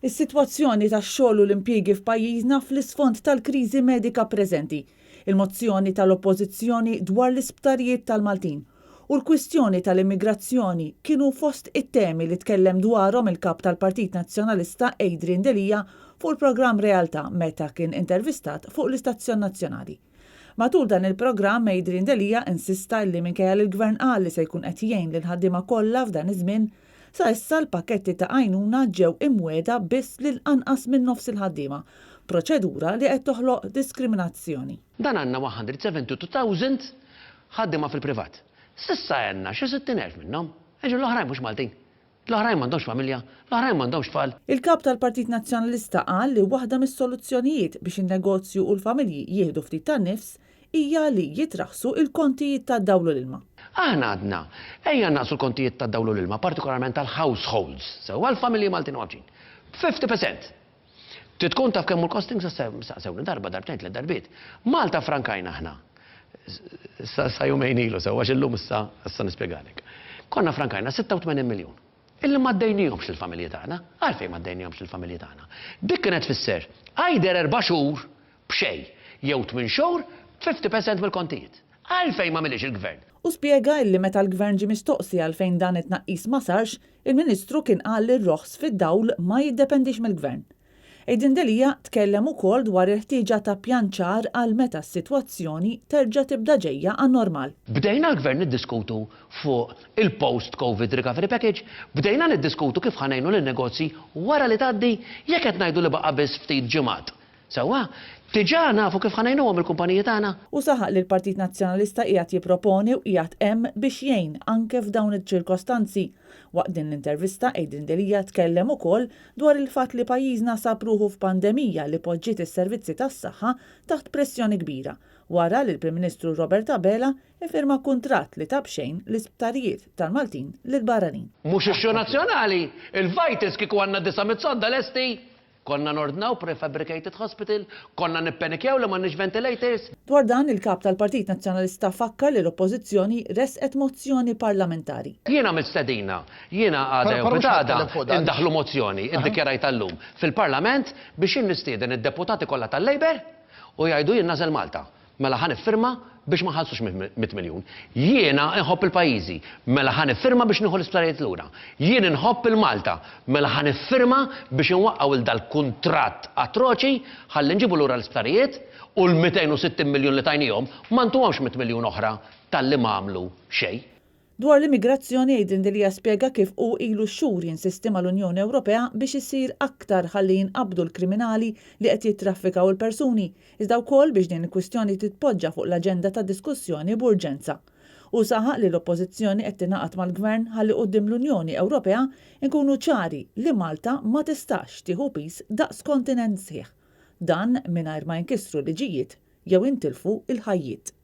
Is-sitwazzjoni tax-xogħol u l-impjiegi f'pajjiżna fl-isfond tal-kriżi medika preżenti, il-mozzjoni tal-Oppożizzjoni dwar l-isptarijiet tal-Maltin u l-kwistjoni tal-immigrazzjoni kienu fost it-temi li tkellem dwarhom il-Kap tal-Partit Nazzjonalista Adrian Delia fuq il-programm Realtà meta kien intervistat fuq l-istazzjon nazzjonali. Matul dan il-programm Adrian Delia insista illi minkejja li l-Gvern qal li se jkun qed jgħin lill-ħaddiema kollha f'dan iż-żmien, sa issa l-pakketti ta' għajnuna ġew imwiegħda biss lil anqas minn nofs il-ħaddiema, proċedura li qed toħloq diskriminazzjoni. Dan għandna 172,000 ħaddiema fil-privat. S'issa għenna xi 60,000 minnhom. Jiġifieri l-oħrajn mhux Maltin. L-oħrajn m'għandhomx familja, l-oħrajn m'għandhomx tfal. Il-Kap tal-Partit Nazzjonalista qal li waħda mis-soluzzjonijiet biex in-negozju u l-familji jieħdu ftit tan-nifs hija li jitraħħsu l-kontijiet tad-dawl u l-ilma. Aħna għadna, ejja nnaqqsu l-kontijiet tad-dawl u l-ilma, partikolarment għall-households, sewwa għall-familji Maltin u Għawdxin, b'50 percent. Trid tkun taf kemm hu l-costing, saqsewni darba, darbtejn, tlett darbiet. Malta ffrankajna aħna sa jumejn ilu sewwa għax illum issa issa nispjegalek. Konna ffrankajna 86 miljun illi ma ddejnihomx lill-familji tagħna. Għalfejn ma ddejnihomx lill-familji tagħna? Dik kienet tfisser either erba' xhur b'xejn jew tmien xhur b'50 percent mill-kontijiet. Għalfejn m'għamilhiex il-Gvern? Hu spjega illi meta l-Gvern ġie mistoqsi għalfejn dan it-tnaqqis ma sarx, il-Ministru kien qal li r-roħs fid-dawl ma jiddependix mill-Gvern. Adrian Delia tkellem ukoll dwar il-ħtieġa ta' pjan ċar għal meta s-sitwazzjoni terġa' tibda ġejja għan-normal. Bdejna l-Gvern niddiskutu fuq il-post Covid recovery package, bdejna niddiskutu kif ħa ngħinu lin-negozji wara li tgħaddi, jekk qed ngħidu li baqa' biss ftit ġimgħat Sewwa, diġà nafu kif ħa ngħinuhom il-kumpaniji tagħna. Hu saħaq li l-Partit Nazzjonalista qiegħed jipproponi u qiegħed hemm biex jgħin anke f'dawn iċ-ċirkostanzi. Waqt din l-intervista Adrian Delia tkellem ukoll dwar il-fatt li pajjiżna sab ruħu f'pandemija li poġġiet is-servizzi tas-saħħa taħt pressjoni kbira wara li l-Prim Ministru Robert Abela iffirma kuntratt li ta b'xejn l-isptarijiet tal-Maltin lill-barranin. Mhux issue nazzjonali, il-Vitals kieku għandna 900 sodda lesti! Konna nordnaw prefabricated hospital, konna nippenikjaw li m'għandniex ventilators. Dwar dan, il-Kap tal-Partit Nazzjonalista fakkar li l-Oppożizzjoni ressqet mozzjoni parlamentari. Jien għamilt stedina, jiena għada jew pitgħada indaħħlu mozzjoni, iddikjarajtha llum, fil-Parlament biex jien nistieden id-deputati kollha tal-Labour u jgħidu jien nagħżel Malta. Mela ħa niffirma biex ma nħallsux mitt miljun. Jiena nħobb il-pajjiżi. Mela ħa niffirma biex nieħu l-isptarijiet lura. Jien inħobb il-Malta. Mela ħa niffirma biex inwaqqgħu 'l dal-kuntratt atroċi ħalli nġibu lura l-isptarijiet u l-260 miljun li tajniehom ma ntuhomx mitt miljun oħra talli m'għamlu xejn. Dwar l-immigrazzjoni, Adrian Delia spjega kif hu ilu x-xhur jinsisti mal-Unjoni Ewropea biex isir aktar ħalli jinqabdu l-kriminali li qed jittraffikaw il-persuni, iżda wkoll biex din il-kwistjoni titpoġġa fuq l-aġenda ta' diskussjoni b'urġenza. Hu saħaq li l-Oppożizzjoni qed tingħaqad mal-Gvern ħalli quddiem l-Unjoni Ewropea nkunu ċari li Malta ma tistax tieħu piż daqs kontinent sħiħ. Dan mingħajr ma jinkisru liġijiet jew intilfu l-ħajjiet.